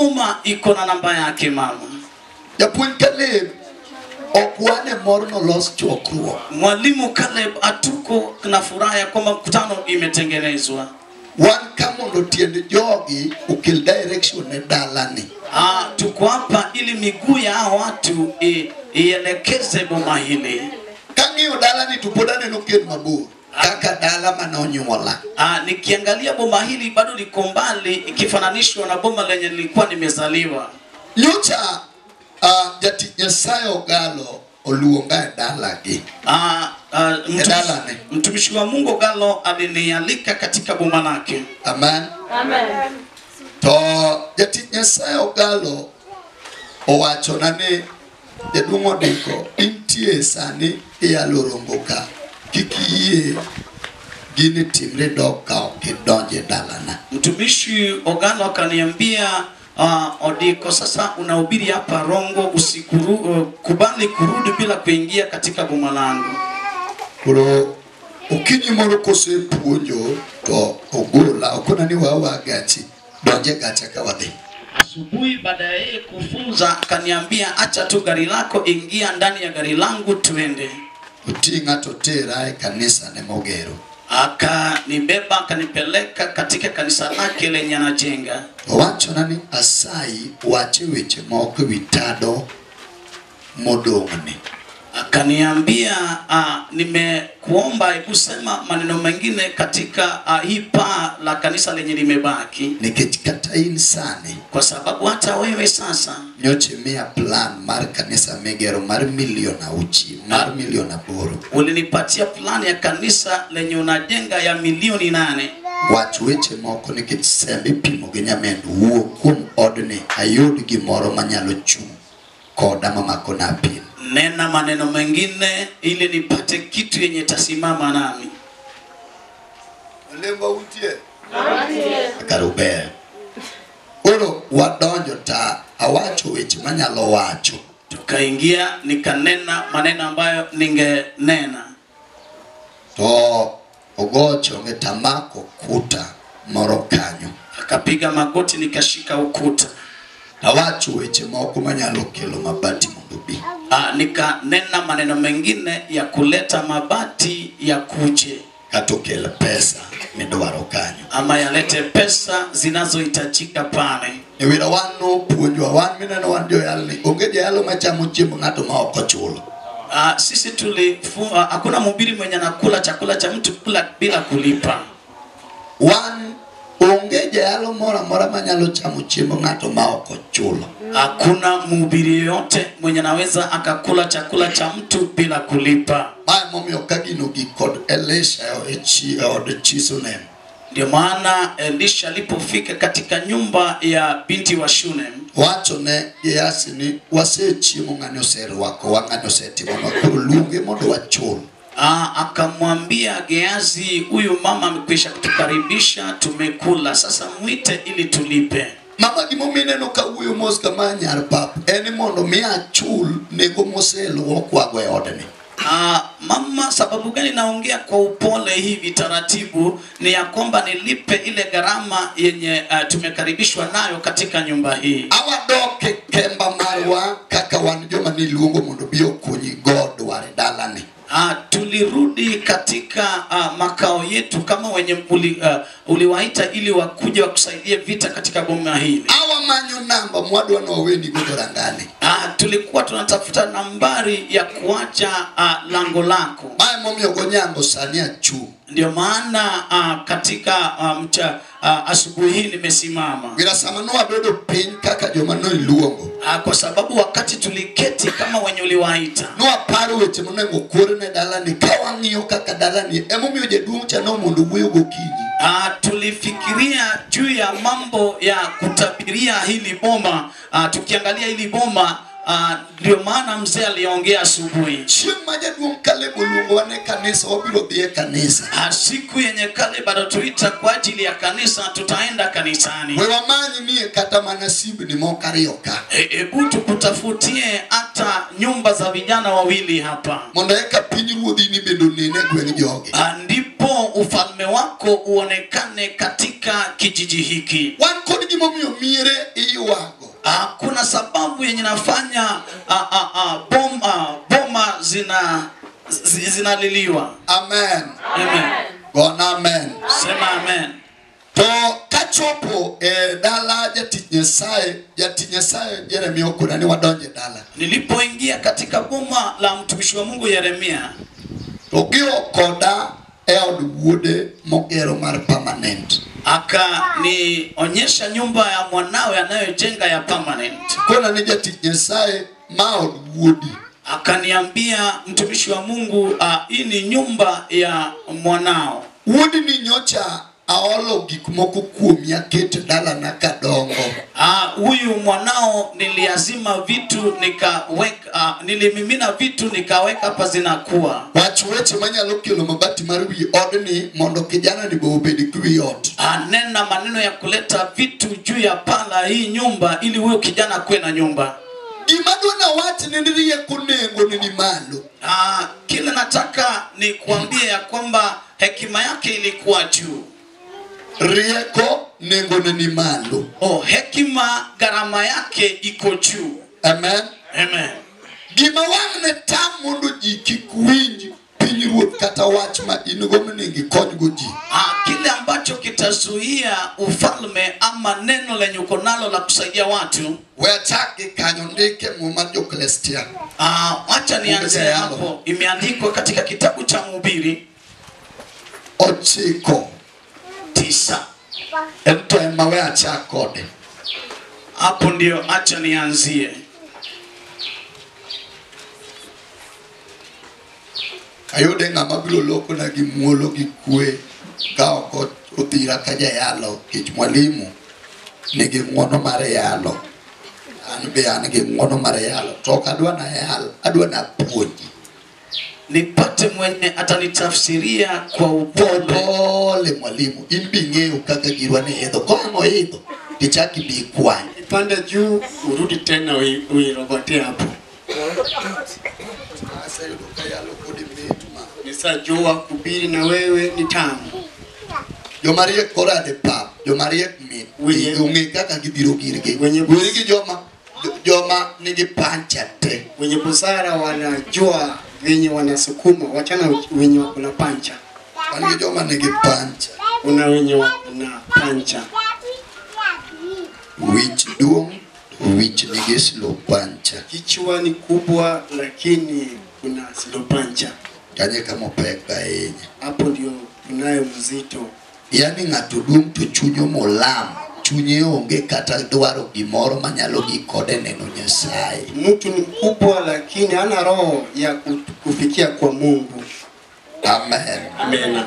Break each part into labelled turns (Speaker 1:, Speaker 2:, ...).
Speaker 1: boma iko na namba yake mama.
Speaker 2: Japuonj Caleb ok wan e mor nolos chokruok.
Speaker 1: Mwalimu Caleb, hatuko na furaha ya kwamba mkutano imetengenezwa.
Speaker 2: Wan ka mondo tiend jogi okel direction ne dalani.
Speaker 1: Tuko hapa ili miguu ya hao watu ielekeze boma hili.
Speaker 2: Kang'iyo dalani to pod aneno kien mabor kaka dala manonyuola.
Speaker 1: Nikiangalia boma hili bado liko mbali ikifananishwa na boma lenye nilikuwa nimezaliwa.
Speaker 2: Nyocha jatich Nyasaye Ogalo oluonga e dalagi. E dalane.
Speaker 1: Mtumishi wa Mungu Ogalo alinialika katika boma lake.
Speaker 2: Amen.
Speaker 3: Amen.
Speaker 2: To jatich Nyasaye Ogalo owachona ni jaduong' Odiko intie sani iyalo Rongo ka kik iyie gini timre dok ka ok idonjo e dalana.
Speaker 1: Mtumishi Ogalo akaniambia, Odiko, sasa unahubiri hapa Rongo, usikubali kurudi bila kuingia katika boma langu.
Speaker 2: Koro okinyi moro kosepuonjo to ogola okona ni wawa gachi donje gacha ka wadhi.
Speaker 1: Asubuhi baada ya yeye kufunza akaniambia, acha tu gari lako, ingia ndani ya gari langu tuende.
Speaker 2: Oting'a to tera e kanisa ne mogero.
Speaker 1: Akanibeba akanipeleka katika kanisa lake lenye anajenga.
Speaker 2: Owachona ni asayi wache weche moko ewi tado modong'ni.
Speaker 1: Akaniambia, nimekuomba hebu sema maneno mengine katika hii paa la kanisa lenye limebaki,
Speaker 2: Nikech kata in sani
Speaker 1: kwa sababu hata wewe sasa
Speaker 2: nyocha imiya plan mar kanisa migero mar milion 6 mar milion 8.
Speaker 1: Ulinipatia plani ya kanisa lenye unajenga ya milioni 8.
Speaker 2: Wach weche moko nikech sembe ipimo gi nyamendo wuo kuom odni ayud gimoro manyalo chung' koda mamako na apil.
Speaker 1: Nena maneno mengine ili nipate kitu yenye tasimama nami.
Speaker 2: Olemba untie? Kar uber. Koro wadonjo ta awacho weche manyalo wacho.
Speaker 1: Tukaingia nikanena maneno ambayo ningenena.
Speaker 2: To ogo chonge tamako kuta moro kanyo.
Speaker 1: Akapiga magoti nikashika ukuta.
Speaker 2: Awacho weche moko manyalo kelo mabati mondo bi.
Speaker 1: Nikanena maneno mengine ya kuleta mabati ya kuje
Speaker 2: Kata okel pesa midwaro kanyo.
Speaker 1: Ama yalete pesa zinazohitajika pale.
Speaker 2: Nyawira wan nopuonjwa wan mineno wan joyal ni onge jayalo machamo chiemb ng'ato ma ok ochulo.
Speaker 1: Sisi hakuna mhubiri mwenye anakula chakula cha mtu kula bila kulipa.
Speaker 2: Wan onge jayalo moro amora manyalo chamo chiemb ng'ato ma ok ochulo.
Speaker 1: Hakuna mhubiri yeyote mwenye anaweza akakula chakula cha mtu bila kulipa.
Speaker 2: Mae momiyo ka gino gik kod Elisha e od chi Shunem.
Speaker 1: Ndio maana Elisha alipofika katika nyumba ya binti wa Shunem,
Speaker 2: Wacho ne Gehazi ni wasechiemo ng'ani oserwakowa ng'ani osetimonwa koro luonge mondo wachul.
Speaker 1: Akamwambia Gehazi, huyu mama amekwisha kutukaribisha, tumekula, sasa mwite ili tulipe.
Speaker 2: Mama gimomiyo ineno kawuoyo mos kama nyar pap en ni mondo mi achul nengo moseluokwago e odni.
Speaker 1: Mama, sababu gani naongea kwa upole hivi taratibu ni ya kwamba nilipe ile gharama yenye tumekaribishwa nayo katika nyumba hii.
Speaker 2: Awadok e kemba marwa kaka wan joma niluongo mondo bi okonyi God dwar e dalani.
Speaker 1: Tulirudi katika makao yetu kama wenye uliwaita ili wakuje wakusaidie vita katika boma hili.
Speaker 2: Awamanyo namba mwadwa noweni go dhorangani.
Speaker 1: Tulikuwa tunatafuta nambari ya kuacha lango lako.
Speaker 2: Mae momiyo gonyango sani achung'.
Speaker 1: Ndio maana katika asubuhi hii nimesimama.
Speaker 2: Gira sama nwabedo piny kaka joma noiluongo.
Speaker 1: Kwa sababu wakati tuliketi kama wenye uliwaita,
Speaker 2: Nwaparo weche monego kor ne dalani ka wang'iyo kaka dalani emomiyo jaduong' cha nomondo wuoyo gokinyi.
Speaker 1: Tulifikiria juu ya mambo ya kutabiria hili boma. Tukiangalia hili boma, ndio maana mzee aliongea asubuhi.
Speaker 2: Chieng' ma jaduong' Caleb oluongowa ne kanisa wabiro dhi e kanisa.
Speaker 1: Siku yenye Caleb atatuita kwa ajili ya kanisa, tutaenda kanisani.
Speaker 2: We wamany nie kata mana simbni moko ariyo ka.
Speaker 1: Hebu tukutafutie hata nyumba za vijana wawili hapa.
Speaker 2: Mondo eka piny ruodhi ni bende onene e gweng' jogi.
Speaker 1: Ndipo ufalme wako uonekane katika kijiji hiki.
Speaker 2: Wan kod gimomiyo miere iywago.
Speaker 1: Kuna sababu yenye nafanya boma zinaliliwa.
Speaker 2: Amen.
Speaker 1: Amen.
Speaker 2: Gona amen.
Speaker 1: Sema amen.
Speaker 2: To kachopo e dala jatich Nyasaye Jeremia okona ni wadonje dala.
Speaker 1: Nilipoingia katika boma la mtumishi wa Mungu Yeremia,
Speaker 2: to gio koda e od wuode mogero mar permanent.
Speaker 1: Akanionyesha nyumba ya mwanawe anayojenga ya permanent.
Speaker 2: Kona ni jatich Nyasaye ma od wuodi.
Speaker 1: Akaniambia mtumishi wa Mungu, hii ni nyumba ya mwanao.
Speaker 2: Wuodi ni nyocha aolo gik moko kuomi aketo dala na kadongo.
Speaker 1: Huyu mwanao niliazima vitu nikaweka, nilimimina vitu nikaweka hapa zinakuwa.
Speaker 2: Wach weche manyalo kelo mabati mar wi odni mondo kijana ni bo obed gi wi ot.
Speaker 1: Nena maneno ya kuleta vitu juu ya paa la hii nyumba ili huyo kijana kuwe na nyumba.
Speaker 2: Gima dwa nawach ni rieko nengo ni malo.
Speaker 1: Kile nataka ni kuambia ya kwamba hekima yake ilikuwa juu.
Speaker 2: Rieko nengo ni malo.
Speaker 1: Oh, hekima gharama yake iko juu.
Speaker 2: Amen.
Speaker 1: Amen.
Speaker 2: Gima wang' ne tam mondo ji kik winj piny ruoth kata wach ma in go monego ikonygo ji.
Speaker 1: Kile ambacho kitazuia ufalme ama neno lenye uko nalo la kusaidia watu.
Speaker 2: We achak gi kanyo ndike Muma Joklestia.
Speaker 1: Acha nianze hapo. Imeandikwa katika kitabu cha Mhubiri
Speaker 2: 9:9. Ento ema we achak kode.
Speaker 1: Hapo ndio acha nianzie.
Speaker 2: Ayude ng'ama biro loko na gi muolo gi kwe ka ok othira ka jayalo kech mwalimu nigi ng'uono mar yalo. An be an gi ng'uono mar yalo to ok adwa na yal, adwa na puonji.
Speaker 1: Nipate mwenye atanitafsiria kwa upole.
Speaker 2: Pole mwalimu, in bi ng'eyo kaka girwa ni idho. Kong'o idho tichak ibi ikwany.
Speaker 3: Ipande juu urudi tena uirogote hapo.
Speaker 2: Aseyudo ka yalo kodi mit ma.
Speaker 3: Nisajua kuhubiri na wewe ni tamu.
Speaker 2: Joma riek koro ade pap, joma riek mit. Ong'e kaka gibiro girgi. Weri gi joma nigi pancha te.
Speaker 3: Wenye busara wanajua wenye wanasukuma, wachana wenye wako na pancha.
Speaker 2: Wan gi joma nigi pancha.
Speaker 3: Kuna wenye wako na pancha.
Speaker 2: Wich duong', wich nigi slow pancha.
Speaker 3: Kichwa ni kubwa lakini kuna slow pancha.
Speaker 2: Kanye kama opek ahinya.
Speaker 3: Hapo ndio kunayo mzito.
Speaker 2: Yani ng'ato duong' to chunye molam, chunye onge kata dwaro gimoro manyalo gi kode neno Nyasaye.
Speaker 3: Mtu ni mkubwa lakini hana roho ya kufikia kwa Mungu.
Speaker 2: Amen.
Speaker 3: Amen.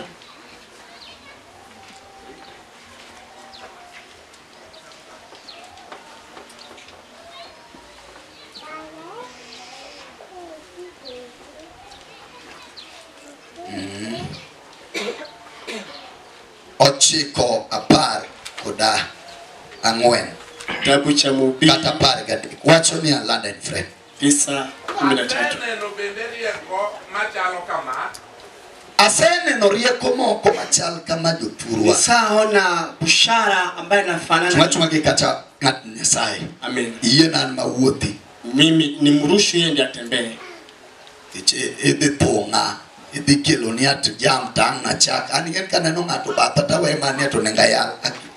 Speaker 2: Ochiko apar koda ang'wen.
Speaker 3: Kitabu cha Mhubiri
Speaker 2: kata 13. Wacho ni London friend.
Speaker 3: 9:13.
Speaker 4: Aseneno bende rieko machalo kama.
Speaker 2: Aseneno rieko moko machal kama jothurwa.
Speaker 3: Nisaona bushara ambayo inafanana.
Speaker 2: Chuma gi kata ng'at Nyasaye.
Speaker 3: Amen.
Speaker 2: Iye nan mawuothi.
Speaker 3: Mimi ni mrushu yeye ndiye atembee.
Speaker 2: Idhi thung'a. Idhi kelo ni at jam tang' nachak. An ing'e kaneno ng'ato batha tawe mane to nenga yal.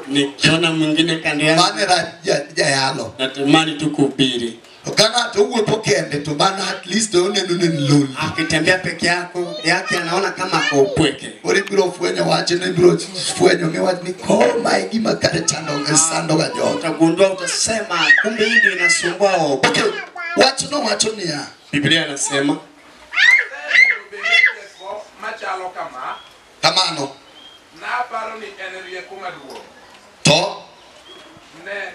Speaker 3: Nikiona mwingine kando yangu
Speaker 2: mane jayalo.
Speaker 3: Natamani tu kuhubiri.
Speaker 2: To ka ng'ato wuotho kende to mano at least oneno ni en lonely.
Speaker 3: Akitembea peke yako yake anaona kama ako upweke.
Speaker 2: Koro ibiro fwenyo wach ne ibiro fwenyo ng'e wach ni ko mae gima kare chando sando ga jogo.
Speaker 3: Utagundua utasema kumbe hii ndio inasumbua wao.
Speaker 2: Okay, wachno wacho niya.
Speaker 3: Biblia inasema
Speaker 4: machalo kama
Speaker 2: kamano.
Speaker 4: Naparo ni en rieko maduong'.
Speaker 2: To
Speaker 4: ne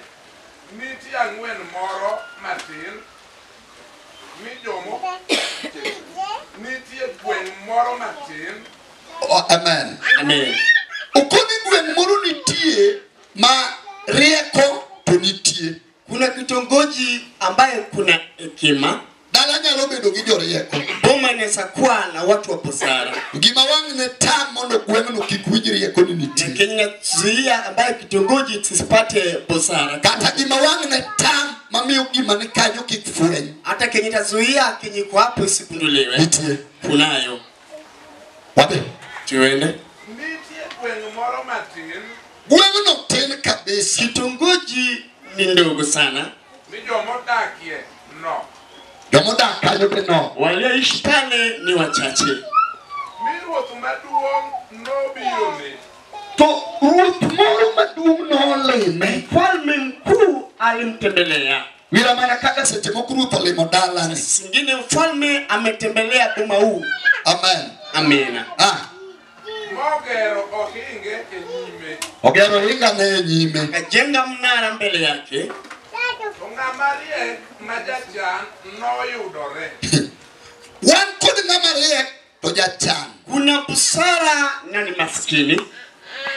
Speaker 4: nitie ang'wen moro matin mijomo nitie gweng' moro matin.
Speaker 2: Oh, amen.
Speaker 3: Amen.
Speaker 2: Okoni gweng' moro nitie ma rieko to nitie.
Speaker 3: Kuna kitongoji ambaye kuna hekima.
Speaker 2: Dala nyalo bedo gi jorieko.
Speaker 3: Boma inaweza kuwa na watu wa busara.
Speaker 2: Gima wang' ne tam mondo gweng'no kik winj rieko ni nitie.
Speaker 3: Lakini inazuia ambaye kitongoji tisipate busara.
Speaker 2: Kata gima wang' ne tam mamiyo gima ni kanyo kik fweny.
Speaker 3: Hata kenye itazuia kenye iko hapo isigunduliwe.
Speaker 2: Nitie.
Speaker 3: Kunayo.
Speaker 2: Wapi?
Speaker 3: Tuende.
Speaker 4: Nitie gweng' moro matin.
Speaker 2: Gweng'no tin kabisa.
Speaker 3: Kitongoji ni ndogo sana.
Speaker 4: Mi jomodakie nok.
Speaker 2: Jomodak kanyo be nok.
Speaker 3: Walioishi pale ni wachache.
Speaker 4: Mi ruoth maduong' nobirone.
Speaker 2: To ruoth moro maduong' nolime.
Speaker 3: Mfalme mkuu alimtembelea.
Speaker 2: Wira mana kaka seche moko ruoth olimo dalani.
Speaker 3: Singine mfalme ametembelea boma huu.
Speaker 2: Amen.
Speaker 3: Amina.
Speaker 2: Ah.
Speaker 4: Mogero ohinge e nyime.
Speaker 2: Ogero ohinga ne e nyime.
Speaker 3: Akajenga mnara mbele yake.
Speaker 4: To ng'ama riek ma jachan noyudore.
Speaker 2: Wan kod ng'ama riek to jachan.
Speaker 3: Kuna busara na ni maskini.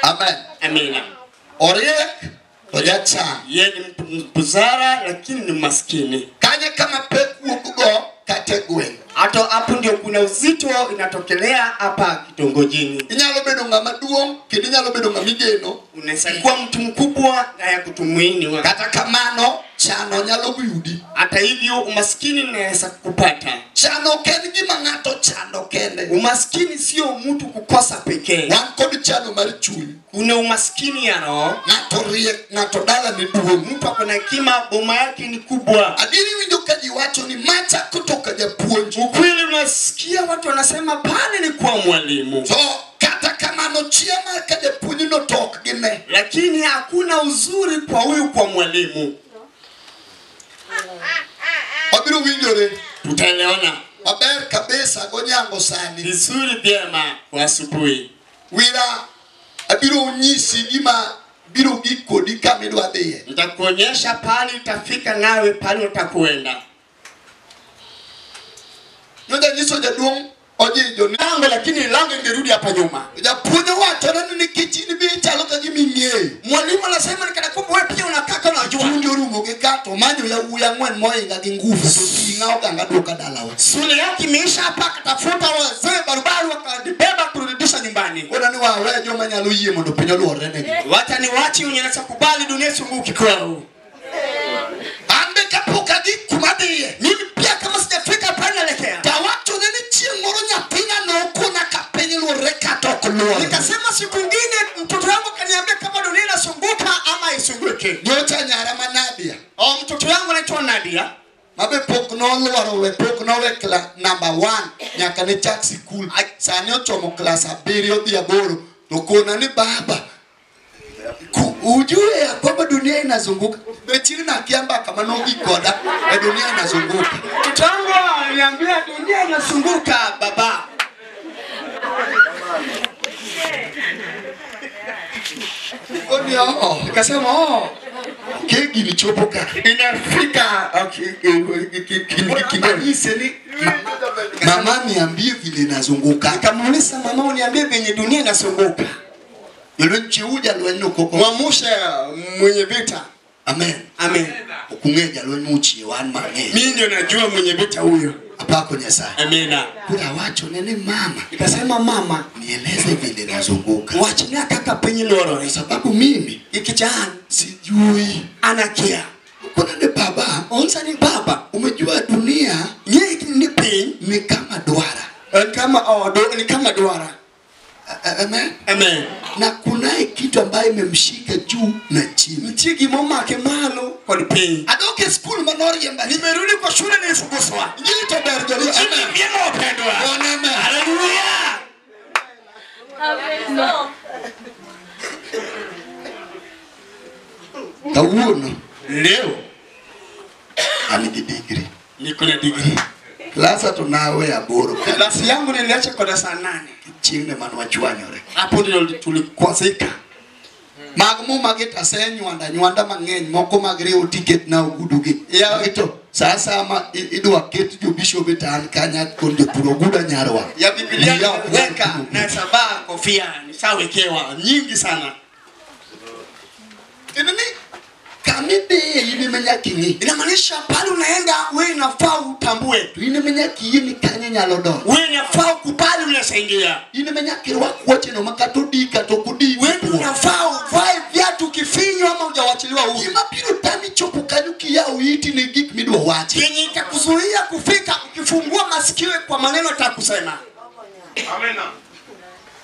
Speaker 2: Amen.
Speaker 3: Amina.
Speaker 2: Oriek to jachan.
Speaker 3: Yeye ni busara lakini ni maskini.
Speaker 2: Kanye kama pek wuok go kata gweng'.
Speaker 3: Hata hapo ndio kuna uzito inatokelea hapa kitongojini.
Speaker 2: Inyalo bedo ng'ama duong' kendo inyalo bedo ng'ama igeno.
Speaker 3: Unaweza kuwa mtu mkubwa na ya kutumainiwa.
Speaker 2: Kata kamano chano nyalo yudi.
Speaker 3: Hata hivyo umaskini unaweza kupata.
Speaker 2: Chano ok en gima ng'ato chando kende.
Speaker 3: Umaskini sio mtu kukosa pekee.
Speaker 2: Wan kod chano mar chuny.
Speaker 3: Kuna umaskini ya roho.
Speaker 2: Ng'ato riek, ng'ato dala ni duong'.
Speaker 3: Mtu ako na hekima, boma yake ni kubwa.
Speaker 2: Adieri winjo ka ji wacho ni macha kutoka japuonj.
Speaker 3: Ukweli unasikia watu wanasema pale ni kwa mwalimu.
Speaker 2: To kata kamano chia mar ka japuonj no tok gi ne.
Speaker 3: Lakini hakuna uzuri kwa huyu kwa mwalimu.
Speaker 2: Wabiro winjore.
Speaker 3: Tutaelewana.
Speaker 2: Maber kabisa gonyango sani.
Speaker 3: Vizuri vyema kwa asubuhi.
Speaker 2: Wira abiro nyisi gima biro gik kodi kama idwa dhiye.
Speaker 3: Nitakuonyesha pale utafika nawe pale utakwenda.
Speaker 2: Nyocha nyiso jaduong' ojijo ni
Speaker 3: lango, lakini lango ingerudi hapa nyuma.
Speaker 2: Japuonj wacho ni nikech in be ichalo ka gima ing'eyo.
Speaker 3: Mwalimu anasema ni kana kwamba wewe pia unakaa kama unajua.
Speaker 2: Puonj orumo gi gato manyo yawuoyi ang'wen mohinga gi nguvu to ting'a oganga duoka dalawa.
Speaker 3: Shule yake imeisha hapa, akatafuta wazee barubaru wakanibeba kurudisha nyumbani.
Speaker 2: Kona ni wawe joma nyalo yie mondo piny oluorre negi.
Speaker 3: Wacha ni wachi wenye wanaweza kubali dunia isunguke kwao.
Speaker 2: An be kapok adhi kuma adhiye.
Speaker 3: Mimi pia kama sijafika pale naelekea.
Speaker 2: Tawacho ne ni chieng' moro nyathina nokona ka piny luorre kata ok luorre.
Speaker 3: Nikasema siku nyingine mtoto wangu akaniambia kama dunia inazunguka ama isunguke.
Speaker 2: Nyocha nyara ma Nadia.
Speaker 3: Oh, mtoto wangu anaitwa Nadia.
Speaker 2: Mabe pok nolwaro we pok nowe number 1 nyaka ne chak sikul. Sani ochomo klas 7 odhi 8 to kona ni baba ujue ya kwamba dunia inazunguka. Bechini na kiamba kama nogi koda e dunia inazunguka.
Speaker 3: Mtoto wangu aliniambia dunia inazunguka baba.
Speaker 2: Onyo,
Speaker 3: nikasema oh,
Speaker 2: kegi lichopo ka
Speaker 3: inafika
Speaker 2: kingiseni mama niambie vile inazunguka.
Speaker 3: Nikamuuliza mama uniambie venye dunia inazunguka.
Speaker 2: Yule chiuja lwenyu koko.
Speaker 3: Mwamusha mwenye vita.
Speaker 2: Amen.
Speaker 3: Amen.
Speaker 2: Okungeja lwenyu uchi wan mang'eny.
Speaker 3: Mimi ndio najua mwenye vita huyo.
Speaker 2: Apako Nyasaye.
Speaker 3: Amina.
Speaker 2: Kura wacho nene mama.
Speaker 3: Nikasema mama
Speaker 2: nieleze vile inazunguka.
Speaker 3: Wachilia kaka penye loro.
Speaker 2: Sababu mimi
Speaker 3: ikijana
Speaker 2: sijui.
Speaker 3: Anakia.
Speaker 2: Kuna ni baba.
Speaker 3: Onsa ni baba.
Speaker 2: Umejua dunia
Speaker 3: yeye ni piny
Speaker 2: ni kama duara.
Speaker 3: Kama ni kama duara.
Speaker 2: Amen.
Speaker 3: Amen.
Speaker 2: Na kunaye kitu ambaye imemshika juu na chini.
Speaker 3: Mchigi momake malo kwa piny.
Speaker 2: Adoke school manori yamba.
Speaker 3: Nimerudi kwa shule nilifukuzwa.
Speaker 2: Injili to ber jolu.
Speaker 3: Amen. Vyema wapendwa.
Speaker 2: Amen.
Speaker 3: Haleluya.
Speaker 5: Amen.
Speaker 2: Kawuono
Speaker 3: leo
Speaker 2: ani gi degree.
Speaker 3: Niko na degree.
Speaker 2: Klasa tunawe aboro.
Speaker 3: Klasi yangu niliacha kwa darasa 8.
Speaker 2: Chieng'ne mane wachwanyore.
Speaker 3: Hapo ndio tulikwazika.
Speaker 2: Mag muma gi tasenywanda nywanda mang'eny moko mag riwo tiket na ogudu gi.
Speaker 3: Ya
Speaker 2: to sasa ma idwa ket jo bishop to an kanya kon jopur oguda nyarwa.
Speaker 3: Ya Biblia weka na sabaa kofia nishawekewa nyingi sana.
Speaker 2: Tinini ka Kamidhiye in ema nyaka ing'i.
Speaker 3: Inamaanisha pale unaenda wewe inafaa utambue.
Speaker 2: To in ema nyaka iyie ni kanyo inyalo donjo.
Speaker 3: Wewe inafaa ukubali unaweza.
Speaker 2: In ema nyaka irwak wuocheno ma kata odi kata ok odi.
Speaker 3: Wewe unafaa uvae viatu kifinywa ama hujawachiliwa huru.
Speaker 2: Gima biro tami chopo kanyo kiyawo iti ne gik midwa wachi.
Speaker 3: Yenye itakuzuia kufika ukifungua masikio kwa maneno atakusema.
Speaker 4: Amina.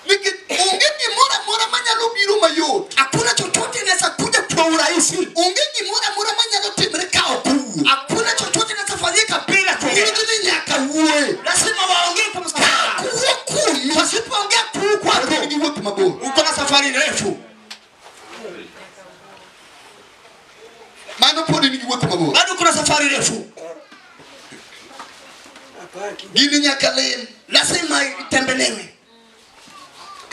Speaker 2: Nikech onge gimoro amora manyalo biro mayot.
Speaker 3: Hakuna chochote inaweza kuja kwa urahisi.
Speaker 2: Onge gimoro amora manyalo timre ka ok owuo.
Speaker 3: Hakuna chochote inaweza fanyika bila kuongea.
Speaker 2: Gin ni nyaka wuoye.
Speaker 3: Lazima waongee kwa msamaha.
Speaker 2: Ka ok wuo kuomi.
Speaker 3: Wasipoongea kwako,
Speaker 2: in gi wuoth mabor.
Speaker 3: Uko na safari refu.
Speaker 2: Mano pod in gi wuoth mabor.
Speaker 3: Bado kuna safari refu.
Speaker 2: Gini nyaka lim.
Speaker 3: Lazima itembelewe.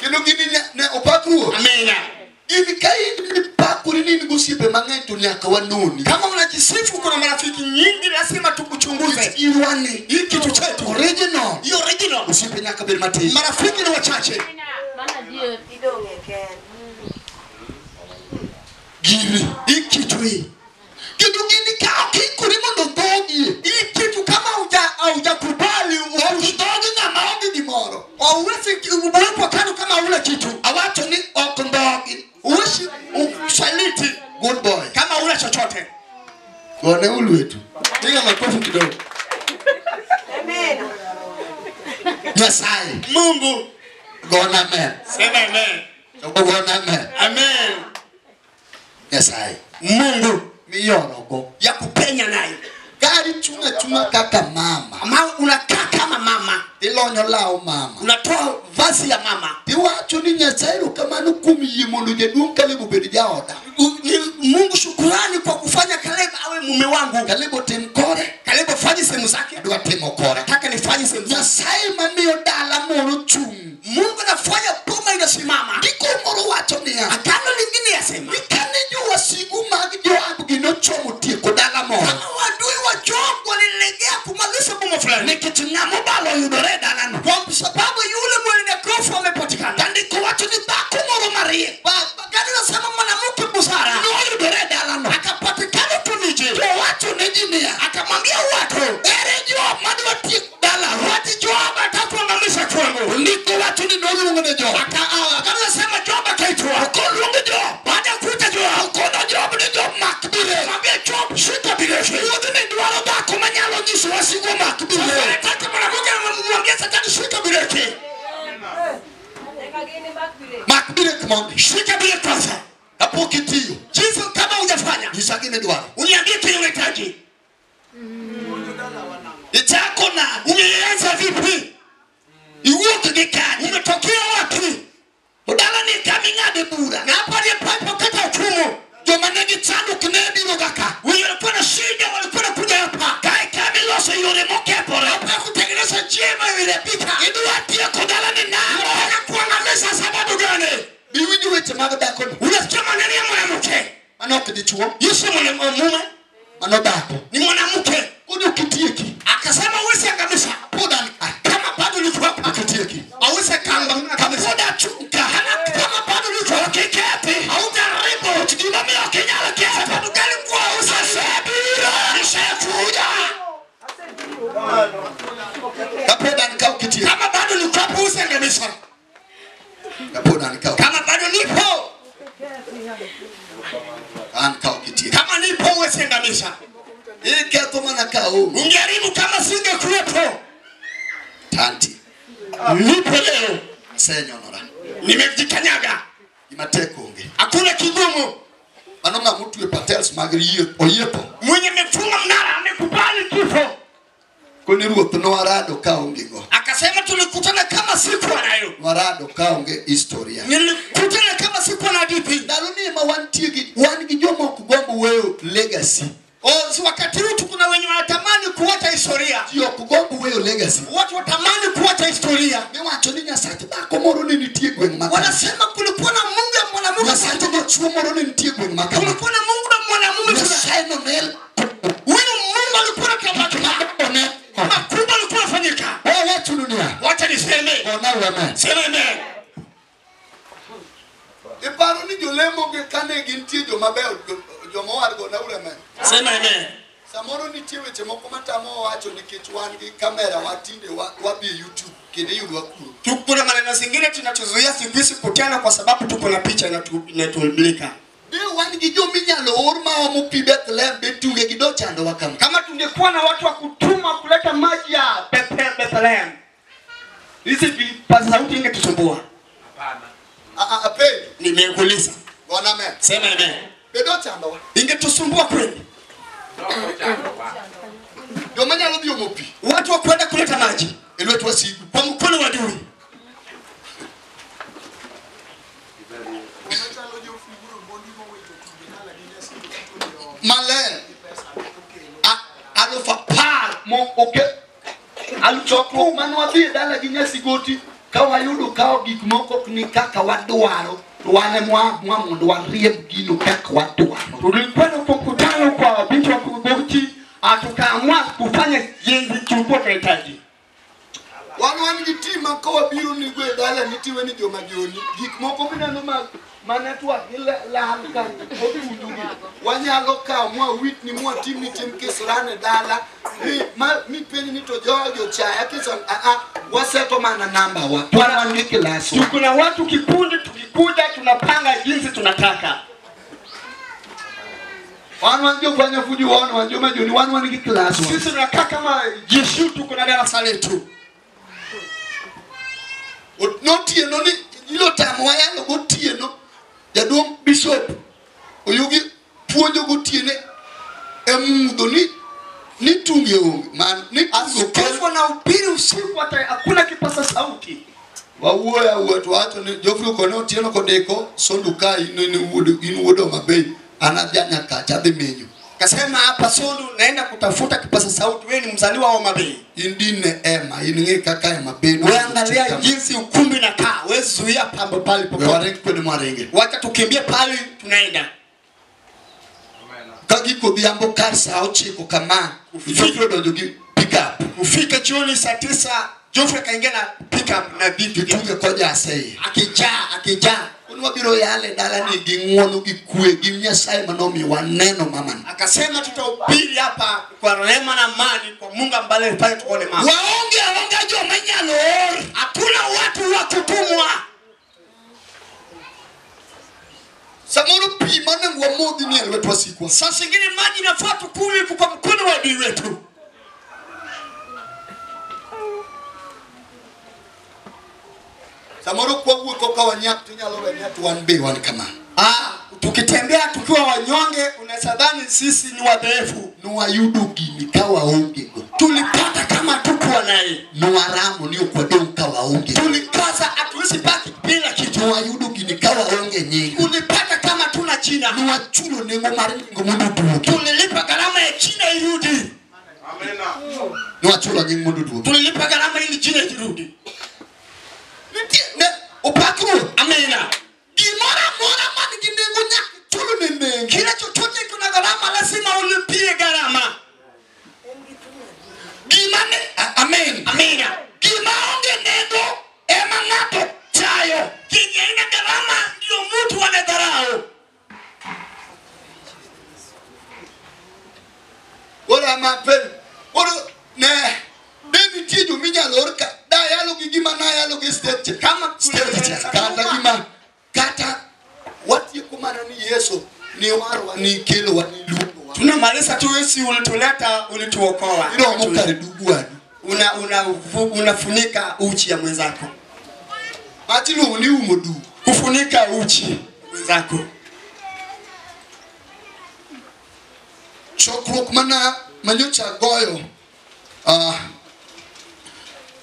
Speaker 2: Kendo gini ne opak ruoth.
Speaker 3: Amina.
Speaker 2: In ka in mipakori ni in gi osiepe mang'eny to nyaka wanoni.
Speaker 3: Kama unajisifu kuna marafiki nyingi, lazima tukuchunguze.
Speaker 2: Irwani.
Speaker 3: Hii kitu chetu
Speaker 2: Original.
Speaker 3: hiyo original.
Speaker 2: Osiepe nyaka bed matin.
Speaker 3: Marafiki ni wachache.
Speaker 2: Gini.
Speaker 3: Hii kitu hii.
Speaker 2: Kendo gini ka ok ikori mondo dhogie.
Speaker 3: Hii kitu kama haujakubali
Speaker 2: Ok dhogi ng'ama onge gimoro.
Speaker 3: hauwezi kuwekwa kando kama huna kitu.
Speaker 2: Awacho ni ok dhogi.
Speaker 3: Uishi usaliti
Speaker 2: Good boy.
Speaker 3: kama huna chochote.
Speaker 2: Gone ulwetu. Piga makofi kidogo. Nyasaye.
Speaker 3: Mungu
Speaker 2: Gona amen.
Speaker 3: sema amen.
Speaker 2: Gona amen.
Speaker 3: Amen.
Speaker 2: Nyasaye.
Speaker 3: Mungu
Speaker 2: Miyorogo.
Speaker 3: ya kupenya naye.
Speaker 2: Gari chunga chunga kaka mama.
Speaker 3: Ama unakaa kama mama,
Speaker 2: Ilonyo law mama.
Speaker 3: unatoa vazi ya mama.
Speaker 2: Iwacho ni Nyasaye erokamano kuom yie mondo jaduong' Kaleb obed jaoda.
Speaker 3: Ni Mungu shukurani kwa kufanya Kaleb awe mume wangu.
Speaker 2: Kaleb otim kore.
Speaker 3: Kaleb afanye sehemu zake.
Speaker 2: Adwa timo kora.
Speaker 3: Nataka nifanye sehemu zake.
Speaker 2: Nyasaye mamiyo dala moro chung'.
Speaker 3: Mungu anafanya boma inasimama.
Speaker 2: Ndiko moro wacho niya.
Speaker 3: Agano lingine yasema
Speaker 2: Ni kane jowasigu mag Joab gi nochomo tieko dala moro.
Speaker 3: kama wadui wa Joab walilegea kumaliza boma fulani,
Speaker 1: Nikech ng'ama obalo oyudore e dalano.
Speaker 3: kwa sababu yule mwenye kofu amepatikana.
Speaker 1: Tandiko wacho ni dhako moro mariek
Speaker 3: Agano nasema mwanamke busara
Speaker 1: noyudore e dalano.
Speaker 3: akapatikana tu nje,
Speaker 1: To wacho ne ji niya,
Speaker 3: akamwambia watu,
Speaker 1: ere Joab madwa tieko dalawa.
Speaker 3: wati Joab atakuangamiza kwangu.
Speaker 1: Ndiko wacho ni noluongo ne Joab.
Speaker 3: Agano nasema Joab akaitwa.
Speaker 1: Koluongo Joab.
Speaker 3: Baada ya kuita Joab,
Speaker 1: Okono Joab ni Joab mak birek.
Speaker 3: mwambie Joab shika bireki.
Speaker 1: Ruodhni dwaro dhako manyalo nyiso wasigu omak birek.
Speaker 3: Anataka mwanamke anamwambia Satani shika bireki.
Speaker 2: Mak birek mondi.
Speaker 3: Shika bireki kwanza.
Speaker 2: Kapok itiyo.
Speaker 3: Jinsi kama hujafanya,
Speaker 2: Nyisa gima idwaro.
Speaker 3: uniambie kile unahitaji.
Speaker 1: Ichako nade?
Speaker 3: Umeanza vipi?
Speaker 1: Iwuok gi kanye?
Speaker 3: Umetokea wapi?
Speaker 1: To dalani kama ing'ade bura.
Speaker 3: Na hapa ndipo alipokata hukumu.
Speaker 1: Joma nigi chandruok ne biro ga ka.
Speaker 3: Wenye walikuwa na shida walikuwa wanakuja hapa.
Speaker 1: Kae kama iloso yore mokethore.
Speaker 3: Hapa kutengeneza njia iliyoharibika.
Speaker 1: Idwa tieko dalani nang'o?
Speaker 3: Unataka kuangamiza sababu gani?
Speaker 2: Iwinjo weche mag dhakono.
Speaker 3: Unasikia maneno ya mwanamke.
Speaker 2: Mano ok dichuo.
Speaker 3: Yesu mwanamume
Speaker 2: Mano dhako.
Speaker 3: ni mwanamke.
Speaker 2: Koni ok itieki.
Speaker 3: Akasema huwezi angamiza.
Speaker 2: Pod an ka.
Speaker 3: Kama bado niko hapa.
Speaker 2: Ok itieki.
Speaker 3: Hauwezi angamiza.
Speaker 1: Pod achung' ka.
Speaker 3: Kama bado niko hapa.
Speaker 1: Ok ikethi.
Speaker 3: Hautaharibu.
Speaker 1: Gimomiyo ok inyal ketho.
Speaker 3: Sababu gani nguo hauwezi?
Speaker 1: Asebiro. Nisekuja.
Speaker 2: Kapod an ka ok itieki.
Speaker 3: Kama bado niko hapa huwezi angamiza.
Speaker 2: Kapod an ka.
Speaker 3: Kama bado nipo.
Speaker 2: An ka ok itieki.
Speaker 3: Kama nipo huwezi angamiza.
Speaker 2: Iketho mana ka onge.
Speaker 3: Ungeharibu kama singekuwepo.
Speaker 2: Tanti.
Speaker 3: Nipo leo.
Speaker 2: Asenyonora.
Speaker 3: Nimejikanyaga.
Speaker 2: Gima tek onge.
Speaker 3: Hakuna kigumu.
Speaker 2: Mano ng'ama otwe patels mag yie oyiepo.
Speaker 3: Mwenye amefunga mnara amekubali kifo.
Speaker 2: Koni ruoth nowarado ka onge go.
Speaker 3: Akasema tulikutana kama sikuwa nayo.
Speaker 2: Nowarado ka onge historia.
Speaker 3: Nilikutana kama sikuwa na hadithi.
Speaker 2: Ndalo ni ema wantie gi wan gi joma ok gomb weyo legacy.
Speaker 3: Oh, si wakati huu kuna wenye wanatamani kuacha historia.
Speaker 2: Ji ok gomb weyo legacy.
Speaker 3: Watu watamani kuacha historia.
Speaker 2: Miwacho ni Nyasach dhako moro ne nitie gweng' ma kama.
Speaker 3: Wanasema kulikuwa na Mungu ya mwanamume.
Speaker 2: Nyasach dichuo moro ne nitie gweng' ma kama.
Speaker 3: Kulikuwa na Mungu na mwanamume.
Speaker 2: Nyasaye no ne
Speaker 3: Huyu Mungu alikuwa na makubwa. Makubwa alikuwa anafanyika.
Speaker 2: Wawachonu niya.
Speaker 3: Wacha niseme.
Speaker 2: Gona amen.
Speaker 3: Sema amen.
Speaker 2: Iparo ni jolemo gi kane gintie joma beyo Joma wargo na ure men.
Speaker 1: Sema amen.
Speaker 2: Samoro nitie weche moko matamo wacho nikech wan gi kamera watinde wadhi e YouTube kendo iyudwa kuro.
Speaker 3: Kuna maneno zingine tunatuzuia siku hizi kutana kwa sababu tuko na picha inatulika.
Speaker 2: De wan gi jominyalo or maomo pi Bethlehem be tuge gi do chandowa kama.
Speaker 3: Kama tungekuwa na watu wa kutuma kuleta maji ya Bethlehem, hizi vipaza sauti ingetusumbua.
Speaker 4: Hapana.
Speaker 2: Apenjo.
Speaker 3: Nimekuuliza.
Speaker 2: Gona amen.
Speaker 1: Sema amen.
Speaker 2: Be do chandowa.
Speaker 3: Ingetusumbua kweli.
Speaker 2: Joma nyalo dhi omo pi.
Speaker 3: Watu wa kwenda kuleta maji
Speaker 2: e lwet wasigu.
Speaker 3: Kwa mkono wa adui.
Speaker 2: Maler. Alufu apar mo oke. Aluchokruok mane wadhi e dala gi Nyasigoti ka wayudo ka gik moko ok ni kaka wadwaro, wan ema mondo wariemb gino kaka wadwaro.
Speaker 3: Tulikwenda kwa mkutano kwa binti wa Kugoti, tukaamua kufanya jinsi tulikuwa tunahitaji.
Speaker 2: Wan gi tim ma ka wabiro nigo e dala nitiwe ni joma joni gik moko mineno ma network gi lal ka otujugi wanyalo kawo mwawitni mwatimni tim kisran e dala mi penj ni to jogi ochaya kisa waseto mana namba wa wan gi kilas wa.
Speaker 3: Kuna watu kikundi, tukikuja tunapanga jinsi tunataka.
Speaker 2: Wan wan jofanya fujo wan joma joni wan gi kilas wa.
Speaker 3: Sisi tunakaa kama jeshi, tuko na darasa letu.
Speaker 2: Notieno ni ilo tamo wayalo gotieno jaduong' bishop Oyugi puonjo gotieno e mudho ni tunge onge man ni
Speaker 3: askofu na ubiri usiku hata hakuna kipaza sauti.
Speaker 2: Wawuoyo awuoya to wacho ni Geoffrey okone Otieno kodeko Sondu ka in wuod Homa Bay an adhi Nyakacha adhi menyo.
Speaker 3: Kasema hapa Sondu naenda kutafuta kipaza sauti, wewe ni mzaliwa wa Homa Bay.
Speaker 2: In dine ema in ng'e kaka Homa Bay.
Speaker 3: Wewe angalia jinsi ukumbi unakaa, wewe zuia pambo pale popote.
Speaker 2: Wewe waringe kwende mwaringe.
Speaker 3: Wacha tukimbie pale tunaenda.
Speaker 2: Ka giko odhiambo kar saa 9 kama Geoffrey odonjo gi pick up.
Speaker 3: Ufike jioni saa 9 Geoffrey akaingia na pick up na vitu
Speaker 2: tuge kojase iye.
Speaker 3: Akijaa.
Speaker 2: Wabiro yale dala ni gi ng'uono gi kwe gi Nyasaye manomiwa neno mamani.
Speaker 3: Akasema tutahubiri hapa kwa rehema na amani kwa Mungu ambaye alifanya tuone mama.
Speaker 1: Waonge aonge joma inyalo or.
Speaker 3: Hakuna watu wa kutumwa.
Speaker 2: Samoro pi mane wamodhi ni e lwet wasikwa.
Speaker 3: Saa zingine maji inafaa tukunywe kwa mkono wa adui wetu.
Speaker 2: Samoro kwawuotho ka wanyak tinyalo we ni wan be wan kamano.
Speaker 3: Tukitembea tukiwa wanyonge unaweza dhani sisi ni wadhaifu.
Speaker 2: Nwayudo gini ka waonge go.
Speaker 3: Tulipata kama tukuwa naye.
Speaker 2: Nwaramo ni ok wadong' ka waonge.
Speaker 3: Tulikaza hatuwezi baki bila kitu.
Speaker 2: Nwayudo gini ka waonge nying.
Speaker 3: Tulipata kama tuna jina.
Speaker 2: Nwachulo nengo mar nying mondo oduogi.
Speaker 3: Tulilipa gharama ya jina irudi.
Speaker 4: Amina.
Speaker 2: Nwachulo nying mondo oduogi.
Speaker 3: Tulilipa gharama ili jina irudi.
Speaker 2: Ne opakruok.
Speaker 3: Amina.
Speaker 2: Gimoro amora man gi nengo nyaka ichul ne nengo.
Speaker 3: Kila chochote kuna gharama, lazima ulipie gharama.
Speaker 1: Gima ne amen.
Speaker 3: Amina.
Speaker 1: Gima onge nengo ema ng'ato chayo.
Speaker 3: Kenye haina gharama ndio mtu anadharau.
Speaker 2: Ora mapen. Ora ne de nitie jominyalo or ka dayalo gi gima nayalo gi stage
Speaker 3: Kama
Speaker 2: stage kata gima kata watieko mana ni Yesu ni warwa ni kelowa ni luongowa.
Speaker 3: Tunamaliza tu Yesu ulituleta, ulituokoa.
Speaker 2: Iromo kar dugu wadu.
Speaker 3: Unafunika uchi ya mwenzako.
Speaker 2: Mach iluongo ni umo duk.
Speaker 3: Kufunika uchi mwenzako.
Speaker 2: Chokruok mana manyocha goyo.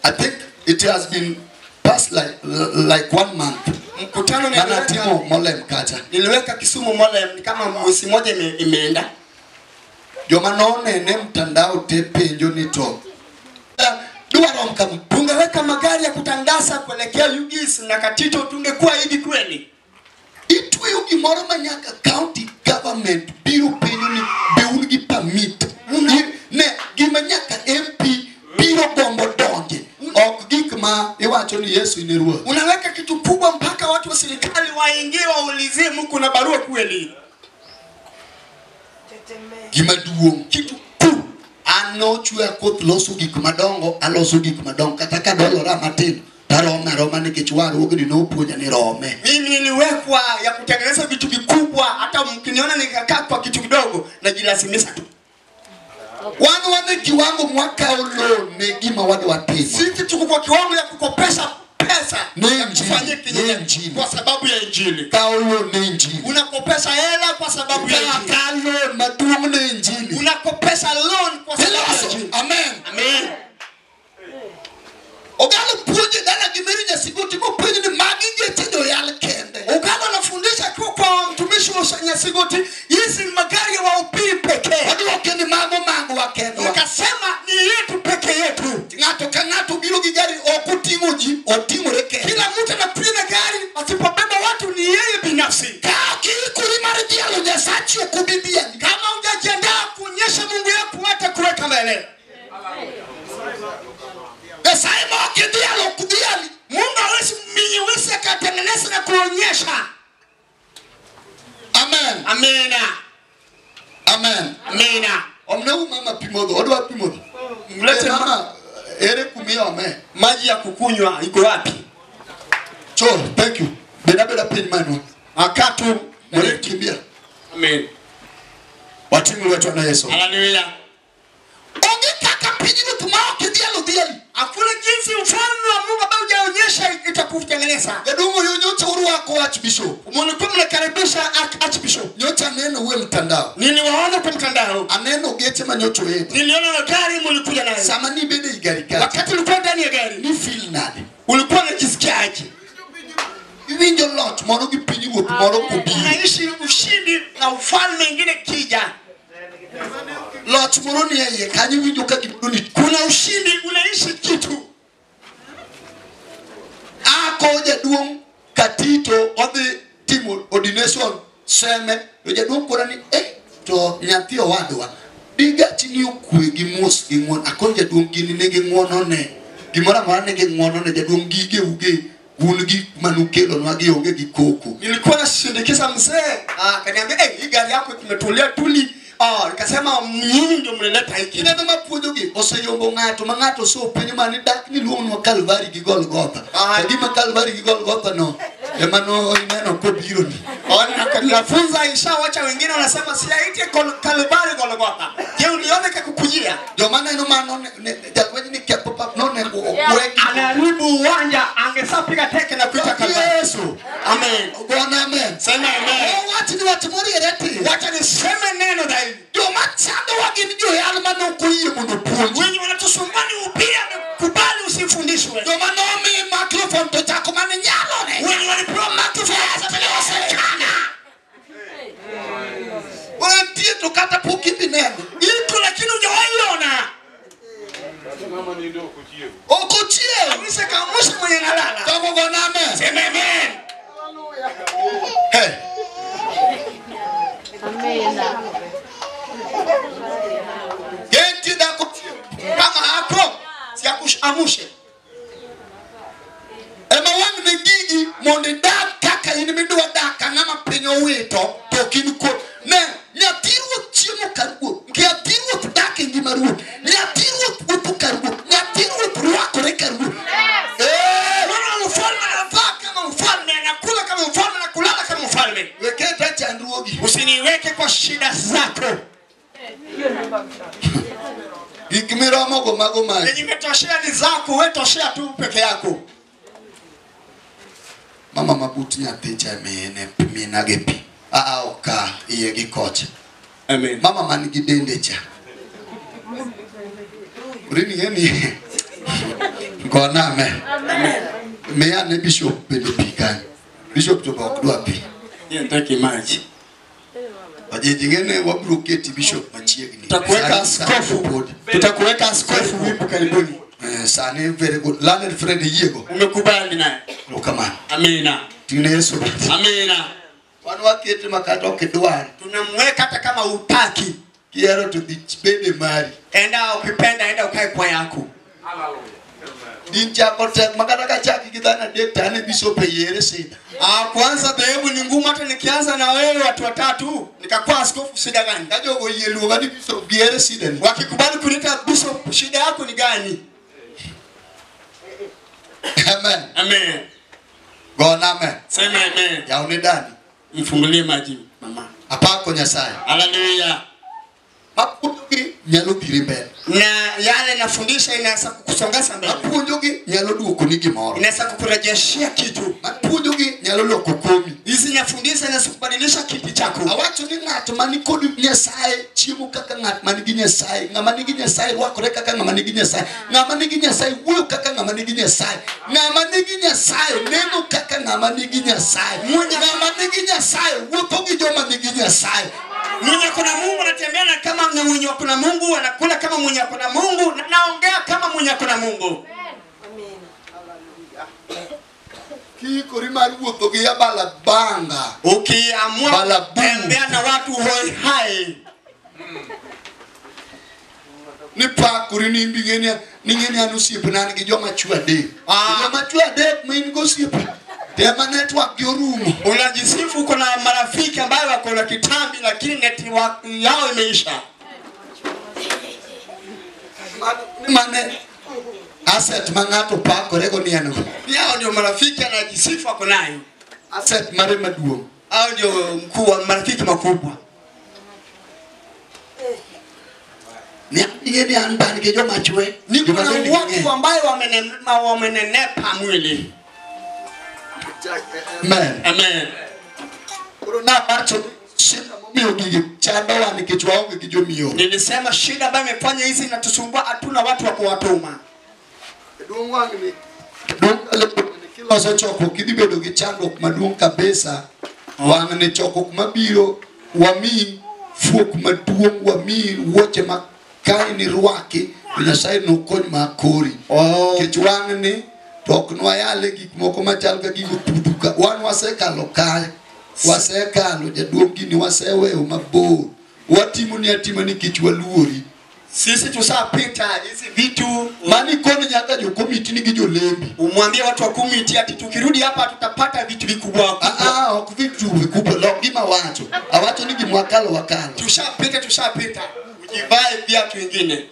Speaker 2: I think it has been past like 1 month.
Speaker 3: Mkutano
Speaker 2: Mana timo Molem kacha.
Speaker 3: Niliweka Kisumu Molem ni kama mwezi mmoja imeenda.
Speaker 2: Joma nonene mtandao te penjo ni to. Dwarom kama
Speaker 3: tungeweka magari ya kutangaza kuelekea UGIS na Katito tungekuwa hivi kweli.
Speaker 2: Itweyo gimoro ma nyaka county government biro penjo ni be un gi permit. Ne gima nyaka MP biro gombo donje. Ok gik ma iwacho ni Yesu ni ruoth.
Speaker 3: Unaweka kitu kubwa mpaka watu wa serikali waingie waulizie mko na barua kweli.
Speaker 2: Gima duong'.
Speaker 3: Kitu kuu.
Speaker 2: An nochweya koth loso gik madongo, aloso gik madongo. Kata ka dolora matin, tarome aroma nikech warruogni nopuonja ni rome.
Speaker 3: Mimi niliwekwa ya kutengeneza vitu vikubwa, hata mkiniona nikakaa kwa kitu kidogo najilazimisha tu.
Speaker 2: Wan wan e kiwango mwakawo loan ne gima wadwa timo.
Speaker 3: Sisi tuko kwa kiwango ya kukopesha pesa
Speaker 2: Ne
Speaker 3: ya kufanyia
Speaker 2: injili,
Speaker 3: kinyenye
Speaker 2: ne injili.
Speaker 3: kwa sababu ya injili.
Speaker 2: Kawo loan ne injili.
Speaker 3: Unakopesha hela kwa sababu ya injili.
Speaker 2: Kawo loan maduong' ne injili.
Speaker 3: Unakopesha loan kwa sababu ya
Speaker 2: Iloso.
Speaker 3: injili.
Speaker 2: Amen.
Speaker 3: Amen.
Speaker 2: Ogalo puonje dala gi Mary Nyasigoti mopuonjo ni magi geche joyal kende.
Speaker 3: Ogalo anafundisha kwa mtumishi wa Nyasigoti, hizi ni magari ya wahubiri pekee.
Speaker 2: Odwoke ni mago magwa kendwa.
Speaker 3: Nikasema ni yetu peke yetu.
Speaker 2: Ng'ato ka ng'ato biro gi gari ok oting'o ji, oting'ore kende.
Speaker 3: Kila mtu anakuja na gari, asipobeba watu ni yeye binafsi.
Speaker 2: Ka ok iikori mar dhialo Nyasachi ok obi dhiali.
Speaker 3: Kama hujajiandaa kuonyesha Mungu yako hata kuweka mbele.
Speaker 2: Nyasaye ma ok idhialo ok dhiali.
Speaker 3: Mungu hawezi mwenye akatengeneza na kuonyesha.
Speaker 2: Amen.
Speaker 3: Amina.
Speaker 2: Amen.
Speaker 3: Amina.
Speaker 2: Omneu mama pi modho, odwa pi modho.
Speaker 3: Mlete
Speaker 2: mama, ere kumiome.
Speaker 3: Maji ya kukunywa iko wapi?
Speaker 2: Chor, thank you. Beda beda piny manwa.
Speaker 3: Akatu
Speaker 2: Mwere kimbia.
Speaker 3: Amen.
Speaker 2: Wating'o lwetwa na Yesu.
Speaker 3: Haleluya.
Speaker 2: Onge kaka pinyruoth ma ok idhialo dhiali.
Speaker 3: Hakuna jinsi ufalme wa Mungu ambao hujaonyesha itakutengeneza.
Speaker 2: Jaduong' oyo nyocha urwako Archbishop.
Speaker 3: Mlikuwa mnakaribisha Archbishop.
Speaker 2: Nyocha aneno uwe mtandao.
Speaker 3: Niliwaona kwa mtandao.
Speaker 2: Aneno geche ma nyocha oidho.
Speaker 3: Niliona magari mlikuja nayo.
Speaker 2: Sama nibedo ei gari kacha.
Speaker 3: Wakati ulikuwa ndani ya gari,
Speaker 2: Ni feel nade?
Speaker 3: ulikuwa unajisikiaje?
Speaker 2: Iwinjo loch moro gi pinyruoth moro kobiro.
Speaker 3: Unaishi ushindi na ufalme mwingine kija.
Speaker 2: Loch moro ni e iye kanyo iwinjo ka gimoro ni
Speaker 3: Kuna ushindi, unaishi kitu.
Speaker 2: Ako jaduong' Katito odhi timo ordination seme to jaduong' kora ni to nyathi owadwa digachi ni okwe gi mos gi ng'uono. Akon jaduong' gini nigi ng'uono ne gimoro amora nigi ng'uono ne jaduong' gige uge un gik manukelonwa gi onge gi koko.
Speaker 3: Nilikuwa nasindikiza mzee, akaniambia hii gari yako tumetulia tuli. Nikasema nyinyi ndio mlileta hiki.
Speaker 2: Kineno mapuonjogi oseyombo ng'ato ma ng'ato osepenjo mani dak niluongnwa Kalvari gi Golgotha. To gima Kalvari gi Golgotha no ema no ineno kobiro ni.
Speaker 3: Nafunza ishawacha wengine wanasema siaite Kalvari Golgotha. Je, uliona kakukujia?
Speaker 2: Joma neno mano jalweny ni ketho pap nonego okwe.
Speaker 3: Anaharibu uwanja, angesapiga teke na kuita Kalvari.
Speaker 2: Yesu.
Speaker 3: Amen.
Speaker 2: Bwana amen.
Speaker 3: Sema amen.
Speaker 2: Owach ni wach moriere tir.
Speaker 3: Wacha niseme neno dhahiri.
Speaker 2: Joma chandowa gin joyal mane ok oyie mondo opuonji.
Speaker 3: Wenye wanatusumbua ni ubiri amekubali usifundishwe.
Speaker 2: Joma nomi microphone to chako mane nyalone.
Speaker 3: Wenye walipewa microphone inawezekana.
Speaker 2: Nitie to kata pok idhi neno.
Speaker 3: Iko lakini hujawahi ona.
Speaker 2: Ok ochiew.
Speaker 3: Kabisa kaamsha mwenye analala.
Speaker 2: Jogo gona amen.
Speaker 3: Sema amen.
Speaker 2: Hey.
Speaker 5: Amen.
Speaker 2: Gentie dhako
Speaker 3: Kama hapo siakushamushe.
Speaker 2: Ema wang' ne gigi mondo idag kaka in midwa dak ka ng'ama piny owito to ok in ko ne nyathi ruoth chiemo kar ruoth, nyathi ruoth dak e ngima ruoth, nyathi ruoth wuotho kar ruoth, nyathi ruoth rwakore kar ruoth.
Speaker 3: Mwana wa mfalme anavaa kama mfalme, anakula kama mfalme na kulala kama mfalme.
Speaker 2: Weketa chandruogi.
Speaker 3: Usiniweke kwa shida zako.
Speaker 2: Gik miromogo mago magi.
Speaker 3: Yenye imetoshea ni zako, wewe toshea tu peke yako.
Speaker 2: Mama mabut nyathi cha mine minage pi. Oka iye gi kocha.
Speaker 3: Amen.
Speaker 2: Mama man gi dende cha. Rini ng'eni. Gona amen.
Speaker 5: Amen.
Speaker 2: Miya ne bishop bende pi kanyo. Bishop to be ok dwa pi.
Speaker 3: Nitaki maji.
Speaker 2: Wajeji ng'ene wabiro keti bishop machiegni.
Speaker 3: Tutakuweka askofu. Tutakuweka askofu hivi karibuni.
Speaker 2: Sani very good. Learned friend yiego.
Speaker 3: Umekubali naye.
Speaker 2: Erokamano.
Speaker 3: Amina.
Speaker 2: Ting'ne Yesu.
Speaker 3: Amina.
Speaker 2: Wan wakete makata ok idwar.
Speaker 3: Tunamweka hata kama utaki.
Speaker 2: Kihero to dhi bede mari.
Speaker 3: Enda ukipenda, enda ukae kwa yako.
Speaker 4: Hallelujah.
Speaker 2: Din chako tek makata ka chaki gi dhano adek to an e bishop e yiere shida.
Speaker 3: Kwanza dhehebu ni ngumu, hata nikianza na wewe watu watatu nikakuwa askofu, shida gani?
Speaker 2: Ka jogo oyie luonga ni bishop gihere shida ni.
Speaker 3: Wakikubali kuniita bishop, shida yako ni gani?
Speaker 2: Amen.
Speaker 3: Amen.
Speaker 2: Gona amen.
Speaker 3: Sema amen.
Speaker 2: Yaone dani.
Speaker 3: Mfungulie maji mama.
Speaker 2: Apako Nyasaye.
Speaker 3: Haleluya.
Speaker 2: Mapuonjogi nyalo dhiri mbele.
Speaker 3: Na yale nafundisha inaweza kukusongesha mbele.
Speaker 2: Mapuonjogi nyalo duokoni gimoro.
Speaker 3: Inaweza kukurejeshia kitu.
Speaker 2: Mapuonjogi nyalo loko komi.
Speaker 3: Hizi nafundisha inaweza kubadilisha kiti chako.
Speaker 2: Awacho ni ng'at mani kod Nyasaye chiemo kaka ng'at manigi Nyasaye. Ng'ama nigi Nyasaye rwakore kaka ng'ama nigi Nyasaye. Ng'ama nigi Nyasaye wuoyo kaka ng'ama nigi Nyasaye. Ng'ama nigi Nyasaye neno kaka ng'ama nigi Nyasaye. Ng'ama nigi Nyasaye wuotho gi joma nigi Nyasaye.
Speaker 3: Mwenye kuna Mungu anatembea na kama mwenye kuna Mungu, anakula kama mwenye kuna Mungu, na naongea kama mwenye kuna Mungu.
Speaker 5: Amen.
Speaker 2: Kiikori mar wuotho gi abala banga.
Speaker 3: Ukiamua kutembea na watu hoi hai.
Speaker 2: Ni pakori ni mbingeni ningeni an osiepna an gi joma chwo adek. Joma chwo adek ma in go osiepe. Tema network gi orumo.
Speaker 3: Unajisifu uko na marafiki ambayo wako na kitambi lakini network yao imeisha.
Speaker 2: Mane asset ma ng'ato pakore go ni en go.
Speaker 3: Yao ndio marafiki anajisifu ako nayo.
Speaker 2: Asset mare maduong'.
Speaker 3: Hao ndio mkuu wa marafiki makubwa.
Speaker 2: Ni an an gi joma chwe.
Speaker 3: Niko na watu ambayo wamenenepa mwili.
Speaker 2: Amen.
Speaker 3: Amen.
Speaker 2: Koro nawacho shida momiyo gigi chandowa nikech waonge gi jomiyo.
Speaker 3: Nilisema shida ambayo imefanya hizi inatusumbua, hatuna watu wa kuwatuma.
Speaker 2: Duong' wang'ni kiloso chokruok idhi bedo gi chandruok maduong' kabisa. Wang'ni chokruok mabiro wamiyi fuok maduong', wamiyi wuoche ma ka in irwaki to Nyasaye nokony ma kori. Nikech wang'ni to ok nwayale gik moko machal ka gigo pudhu ka. Wan wasekalo ka, wasekalo jaduong' gini waseweyo mabor. Watimo ni atima nikech waluori.
Speaker 3: Sisi tushapita hizi vitu.
Speaker 2: Mani koni nyaka jo komiti nigi jolembi.
Speaker 3: Umwambie watu wa komiti ati tukirudi hapa tutapata vitu vikubwa.
Speaker 2: Ok vitu vikubwa, lok gima wacho. Awacho ni gima wakalo wakalo.
Speaker 3: Tushapita, tushapita. Ujivae viatu vingine.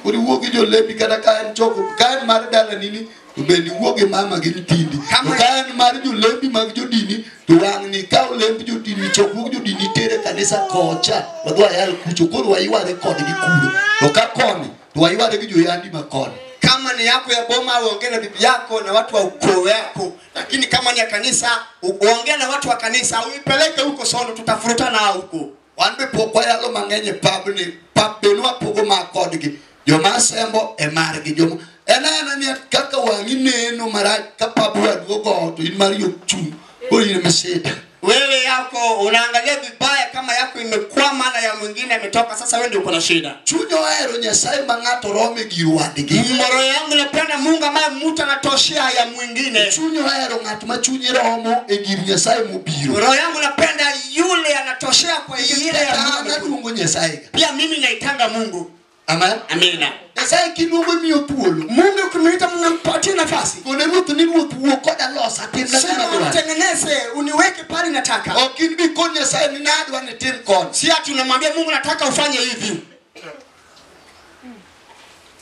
Speaker 2: Koro iwuo gi jolembi kata ka en choko, ka en mar dala nini, to bende iwuo gi mama gi nyithindi. To ka en mar jolembi mag jodini, to wang'ni kaw lemb jodini, chokruog jodini tere kanisa kocha, wadhi wayal kucho, koro wayware kodgi kuro. To ka koni, to wayware gi joyandi ma koni.
Speaker 3: Kama ni yako ya boma uongee na bibi yako na watu wa ukoo yako, lakini kama ni ya kanisa uongee na watu wa kanisa, uipeleke huko Sondo, tutafurutana huko.
Speaker 2: Wan be pok wayalo mang'eny e pabni, pap be nwapogo ma kodgi. Joma sembo e margi, joma en aena ni kaka wang'i neno marach ka pap wadu ogo to in mari ok chung', koro in ema shida.
Speaker 3: Wewe yako unaangalia vibaya kama yako imekwama na ya mwingine imetoka, sasa wewe ndio uko na shida.
Speaker 2: Chuny ohero Nyasaye ma ng'ato rome gir wadgi.
Speaker 3: Roho yangu inapenda Mungu ambaye mtu anatoshea ya mwingine.
Speaker 2: Chuny ohero ng'at ma chunye romo e gir Nyasaye mobiro.
Speaker 3: Roho yangu inapenda yule anatoshea kwa ile ya Mungu.
Speaker 2: Aluongo Nyasaye.
Speaker 3: Pia mimi naitanga Mungu.
Speaker 2: Amen.
Speaker 3: Amina.
Speaker 2: Nyasaye kiluongo miyo thuolo.
Speaker 3: Mungu ukimuita mnampatia nafasi.
Speaker 2: Kone ruoth ni ruoth wuo koda losa timna gima
Speaker 3: Sema
Speaker 2: adwaro.
Speaker 3: unitengeneze, uniweke pale nataka.
Speaker 2: Ok in bi kon Nyasaye ni nadwa ni tim koni.
Speaker 3: Si ati unamwambia Mungu nataka ufanye hivi.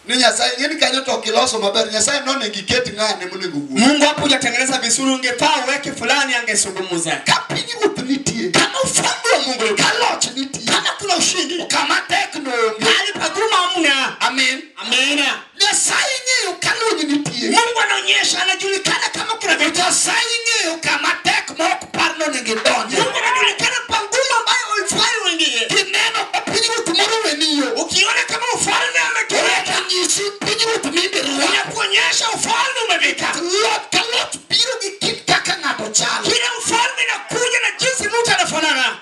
Speaker 2: Ni Nyasaye ng'eni kanyo to ok iloso maber. Nyasaye nonego iket ng'ane monego wuo.
Speaker 3: Mungu hapo hujatengeneza vizuri, ungefaa uweke fulani angezungumza.
Speaker 2: Ka pinyruoth nitie,
Speaker 3: Kama ufalme wa Mungu,
Speaker 2: ka loch nitie,
Speaker 3: kama kuna ushindi,
Speaker 2: kama tek no onge.
Speaker 3: mahali pagumu hamna.
Speaker 2: Amen.
Speaker 3: Amina.
Speaker 2: Nyasaye ng'eyo ka lony nitie.
Speaker 3: Mungu anaonyesha, anajulikana kama kuna vita.
Speaker 2: Nyasaye ng'eyo kama tek ma ok par nonego idonje.
Speaker 3: Mungu anajulikana pangumu ambayo haifai uingie.
Speaker 2: Kineno ka pinyruoth moro weni yo,
Speaker 3: Ukiona kama ufalme ametoweka,
Speaker 2: nyisi pinyruoth minde rwako.
Speaker 3: inakuonyesha ufalme umefika.
Speaker 2: Loch ka loch biro gi kit kaka ng'ato chalo.
Speaker 3: Kila ufalme inakuja na jinsi mtu anafanana.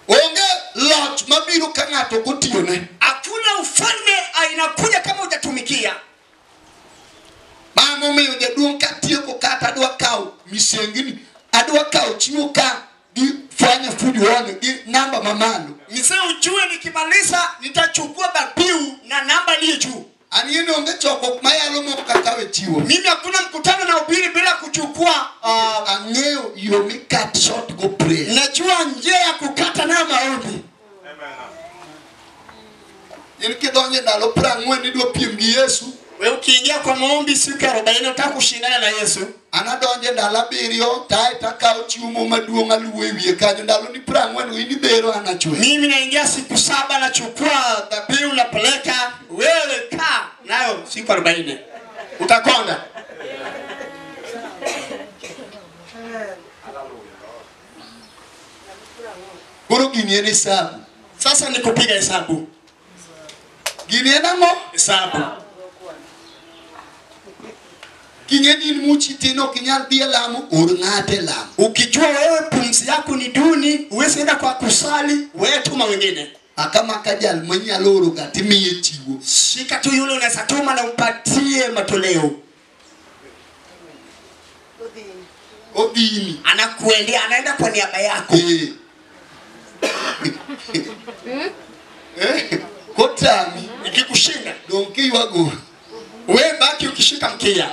Speaker 2: Onge loch mabiro ka ng'ato ok otiyone.
Speaker 3: Hakuna ufalme inakuja kama hujatumikia.
Speaker 2: Mano omiyo jaduong' katieko kata adwa kawo misengni, adwa kawo chiwo ka Gifanya fujo wano gi namba mamalo.
Speaker 3: Mzee, ujue nikimaliza nitachukua dhabihu na namba iliyo juu.
Speaker 2: An ing'e ni onge chokruok mayalo mok akawe chiwo.
Speaker 3: Mimi hakuna mkutano na ubiri bila kuchukua
Speaker 2: Ang'eyo yo mi cut short go prayer.
Speaker 3: Najua njia ya kukata nayo maombi.
Speaker 2: In kidonjo e ndalo 40 idwa piem gi Yesu.
Speaker 3: Wewe ukiingia kwa maombi siku ya 40 unataka kushindana na Yesu.
Speaker 2: An adonjo e ndalo 7 tae takawo chiwo maduong' aluwo e wiye kanyo. Ndalo ni 40 in idhero an achwe.
Speaker 3: Mimi naingia siku 7 nachukua dhabihu napeleka, wewe kaa nayo siku 40. Utakonda.
Speaker 2: Koro gini en hesabu.
Speaker 3: Sasa ni kupiga hesabu.
Speaker 2: Gini en ang'o?
Speaker 3: Hesabu.
Speaker 2: King'e ni in muchi tin ok inyal dhi e lamo, or ng'ato e lamo.
Speaker 3: Ukijua wewe pumzi yako ni duni, huwezi enda kwa kusali, wewe tuma wengine.
Speaker 2: Akamaka jal manyalo oro ga timiye chiwo.
Speaker 3: Shika tu yule unaweza tuma na umpatie matoleo.
Speaker 2: Odhini.
Speaker 3: Anakuendea, anaenda kwa niaba yako.
Speaker 2: Kotami.
Speaker 3: Ikikushinda,
Speaker 2: dong kiywago.
Speaker 3: Wewe baki ukishika mkia.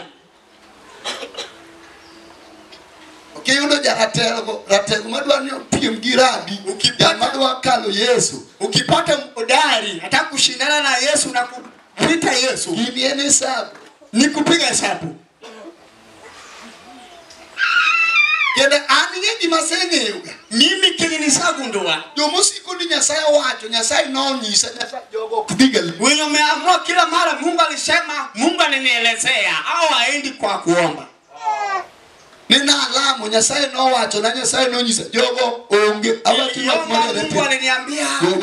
Speaker 2: Okiyudo jaratego, ratego madwa ni opiem gi rabi,
Speaker 3: Ukipata
Speaker 2: madwa kalo Yesu.
Speaker 3: Ukipata mhodari, hata kushindana na Yesu na kupita Yesu.
Speaker 2: Gini en hesabu.
Speaker 3: Ni kupiga hesabu.
Speaker 2: Kendo an ing'e gima aseng'eyo ga.
Speaker 3: Mimi kenye nisagundua.
Speaker 2: Jomosiko ni Nyasaye owacho, Nyasaye nonyisa, Nyasaye jogo ok dhiga lemo.
Speaker 3: Wenye wameamua kila mara Mungu alisema, Mungu alinielezea, au haendi kwa kuomba.
Speaker 2: Nina alamo, Nyasaye nowacho na Nyasaye nonyisa, jogo onge, awacho wach
Speaker 3: Niliomba,
Speaker 2: moriere
Speaker 3: Mungu
Speaker 2: piny.
Speaker 3: aliniambia.
Speaker 2: Jogo